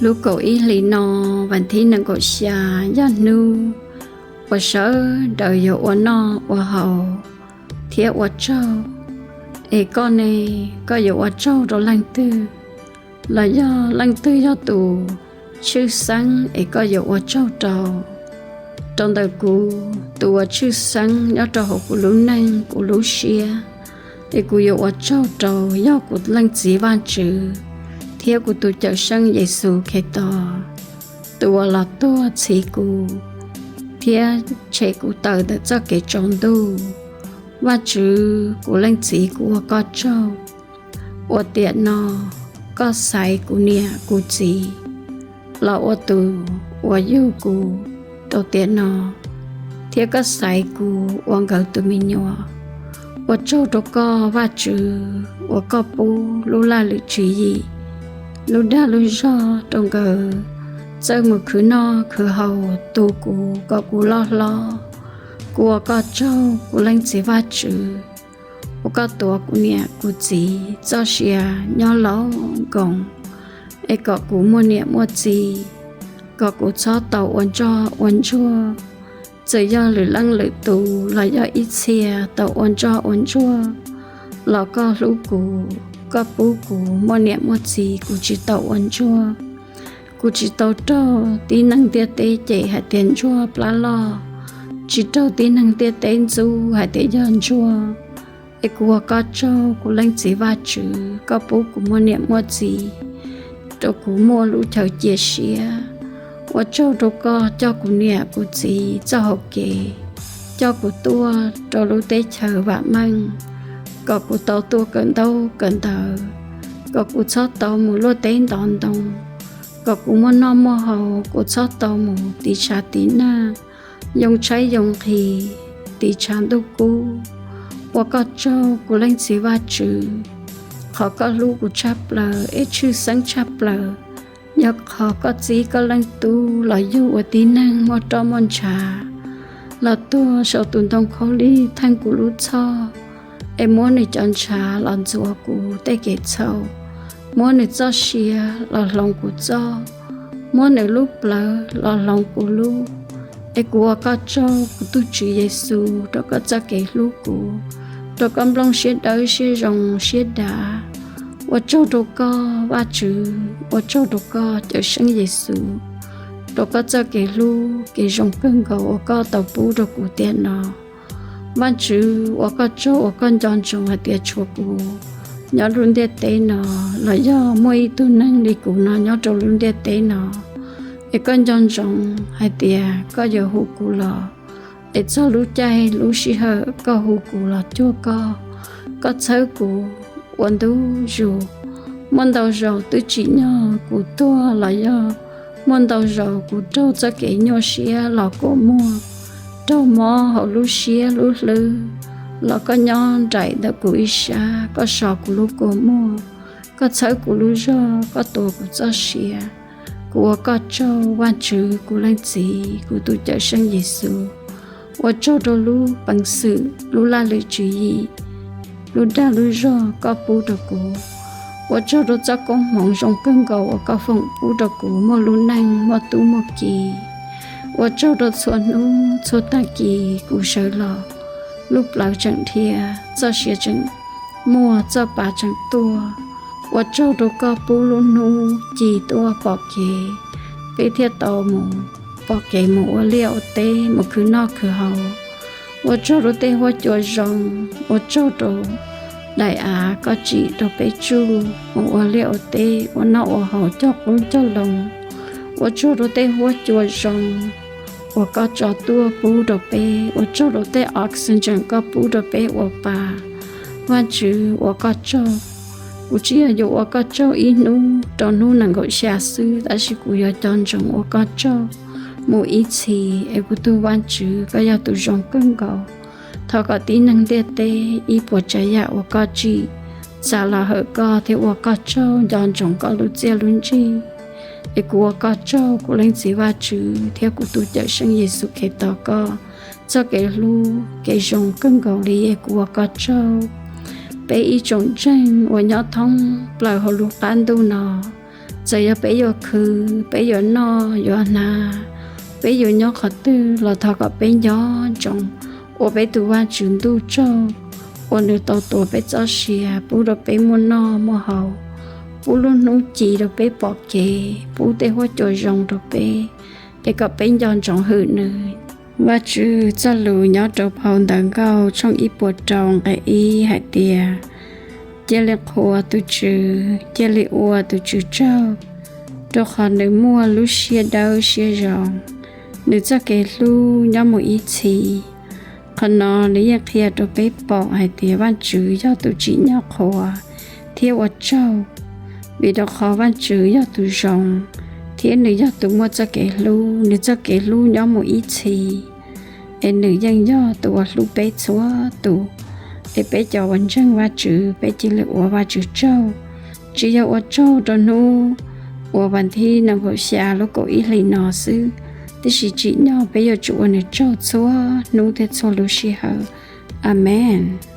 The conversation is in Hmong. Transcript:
Lub kaum ib hlis no, vas thib nees nkaum xya, yog hnub uas sawv daws yuav ua noj ua haus thiab ua tsaug, es koj ne, koj yuav ua tsaug rau leej twg? Los yog leej twg yog tus tshwj xeeb es koj yuav ua tsaug rau? Rau ntawm kuv, tus uas tshwj xeeb nyob rau hauv kuv lub neej kuv lub siab, es kuv yuav ua tsaug rau yog kuv Leej Txiv Vajtswv thiab kuv tus Cawmseej Yexus Khetos, tus uas los tuag txhiv kuv thiab tshem kuv tawm ntawm txoj kev tsaus ntuj. Vajtswv, kuv Leej Txiv, kuv ua koj tsaug uas tiam no koj xaiv kuv niam kuv txiv los ua tus uas yug kuv rau tiam no, thiab koj xaiv kuv ua nkawd tus me nyuam. Ua tsaug rau koj Vajtswv uas koj pub lub laj lwm tswv yim, lub dag lub zog rau nkawd txawj mus khwv noj khwv haus tu kuv kom kuv loj hlob. Kuv ua koj tsaug kuv Leej Txiv Vajtswv uas koj tuav kuv niam kuv txiv txoj sia nyob laus nkoos, es kom kuv muaj niam muaj txiv, kom kuv txhob tau ua ntsoj ua ntsuag. Txawm yog lwm leej lwm tus los yog ib txhia tau ua ntsoj ua ntsuag, los koj hlub kuv, koj pub kuv muaj niam muaj txiv kuv tsis tau ua ntsuag. Kuv tsis tau raug tib neeg ntiaj teb cem hais tias ntsuag plab loj, tsis raug tib neeg ntiaj teb ntxub hais tias yog ntsuag. Es kuv ua koj tsaug kuv Leej Txiv Vajtswv, koj pub kuv muaj niam muaj txiv, rau kuv muaj lub chaw cia siab. Ua tsaug rau koj coj kuv niam kuv txiv txoj hau kev, coj kuv tuaj rau lub teb chaws vam meej, kom kuv tau tuaj kawm ntaub kawm ntawv, kom kuv txhob tau mus luaj teb ntov ntoo, kom kuv muaj noj muaj haus, kuv txhob tau mus tiv tshav tiv nag, yoo tshaib yoo nqhis, tiv tshav ntuj kub. Ua koj tsaug kuv Leej Txiv Vajtswv, qhov koj hlub kuv tshaj plaws es tshwj xeeb tshaj plaws, yog qhov koj txib koj Leej Tub los yug ua tib neeg muaj roj muaj ntshav, los tuag saum tus ntoo khaub lig theej kuv lub txhoj, es muab nws cov ntshav los ntxuav kuv tej kev txhaum, muab nws txoj sia los hloov kuv txoj, muab nws lub plawv los hloov kuv lub. Es kuv ua koj tsaug kuv tus Tswv Yexus rau koj txoj kev hlub kuv, rau koj nplooj siab dawb siab zoo siab dav. Ua tsaug rau koj Vajtswv, ua tsaug rau koj Cawmseej Yexus, rau koj txoj kev hlub kev zoo kawg nkaus uas koj tau pub rau kuv tiam no. Vajtswv, ua koj tsaug uas koj nco ntsoov hais tias tshuav kuv nyob lub ntiaj teb no, los yog muaj ib tug neeg li kuv no nyob rau lub ntiaj teb no, es koj nco ntsoov hais tias koj yuav hu kuv los, es txog lub caij lub sij hawm koj hu kuv los cuag koj, koj txhawb kuv ua ntu zus. Muaj ntau zaus twb tsim nyog kuv tuag los yog muaj ntau zaus kuv raug txoj kev nyuaj siab los kuas muag, raug mob hauv lub siab lub hlwb, los koj nyob nraim ntawm kuv ib sab, koj so kuv lub kua muag, koj txhawb kuv lub zog, koj tuav kuv txoj sia. Kuv ua koj tsaug Vajtswv kuv Leej Txiv, kuv tus Cawmseej Yexus. Ua tsaug rau lub peev xwm, lub laj lwm tswv yim, lub dag lub zog koj pub rau kuv. Ua tsaug rau txoj koob hmoov zoo kawg nkaus uas koj foom pub rau kuv muaj lub neej muaj tub muaj ki. Ua tsaug rau txhua hnub txhua tag kis kuv sawv los, lub plawv tseem dhia, txoj sia tseem muaj, txoj pa tseem tuaj. Ua tsaug rau koj pub lub hnub ci tuaj pom kev, peb thiaj tau mus pom kev mus ua liaj ua teb, mus khwv noj khwv haus. Ua tsaug rau tej huab cua zoo, ua tsaug rau daim av koj tsim rau peb tsuj mus ua liaj ua teb, ua noj ua haus, cog qoob cog loo. Ua tsaug rau tej huab cua zoo uas koj tso tuaj pub rau peb, ua tsaug rau tej oxygen koj pub rau peb ua pa. Vajtswv, ua koj tsaug. Kuv tsis yog yuav ua koj tsaug ib hnub rau hnub nees nkaum xya xwb, tab sis kuv yuav nco ntsoov ua koj tsaug mus ib txhis. Es kuv tus Vajtswv, koj yog tus zoo kawg nkaus. Thov kom tib neeg ntiaj teb ib puas tsav yam uas koj tsim txav los hawm koj thiab ua koj tsaug, nco ntsoov koj lub txiaj lub ntsig. Es kuv ua koj tsaug kuv Leej Txiv Vajtswv thiab kuv tus Cawmseej Yexus Khetos, koj txoj kev hlub kev zoo kawg nkaus li. Es kuv ua koj tsaug. Peb ib tsoom ntseeg uas nyob thoob plaws hauv lub qab ntuj no, Txawm yog peb yuav khwv, peb yuav noj yuav hnav, peb yuav nyob qhov twg los thov kom peb nco ntsoov ua peb tus Vajtswv ntuj tsaug, uas nws tau tuav peb txoj sia, pub rau peb muaj noj muaj haus, pub lub hnub ci rau peb pom kev, pub tej huab cua zoo rau peb, es kom peb nco ntsoov hwm nws. Vajtswv txoj lus nyob rau phau Ntawv Nkauj tshooj ib puas rau nqe ib hais tias, cia li qhuas tus Tswv, cia li ua tus Tswv tsaug, rau qhov nws muaj lub siab dawb siab zoo, nws txoj kev hlub nyob mus ib txhis. Qhov no nws yeej qhia rau peb pom hais tias Vajtswv yog tus tsim nyog qhuas thiab ua tsaug, vim rau qhov Vajtswv yog tus zoo, thiab nws yog tus muaj txoj kev hlub, nws txoj kev hlub nyob mus ib txhis, es nws yeej yog tus uas hlub peb txhua tus. Es peb cov uas ntseeg Vajtswv, peb cia li ua Vajtswv tsaug, tsis yog ua tsaug rau hnub uas vas thib nees nkaum xya lub kaum ib hlis no xwb, tiam sis tsim nyog peb yuav tsum ua nws tsaug txhua hnub thiab txhua lub sij hawm. Amees.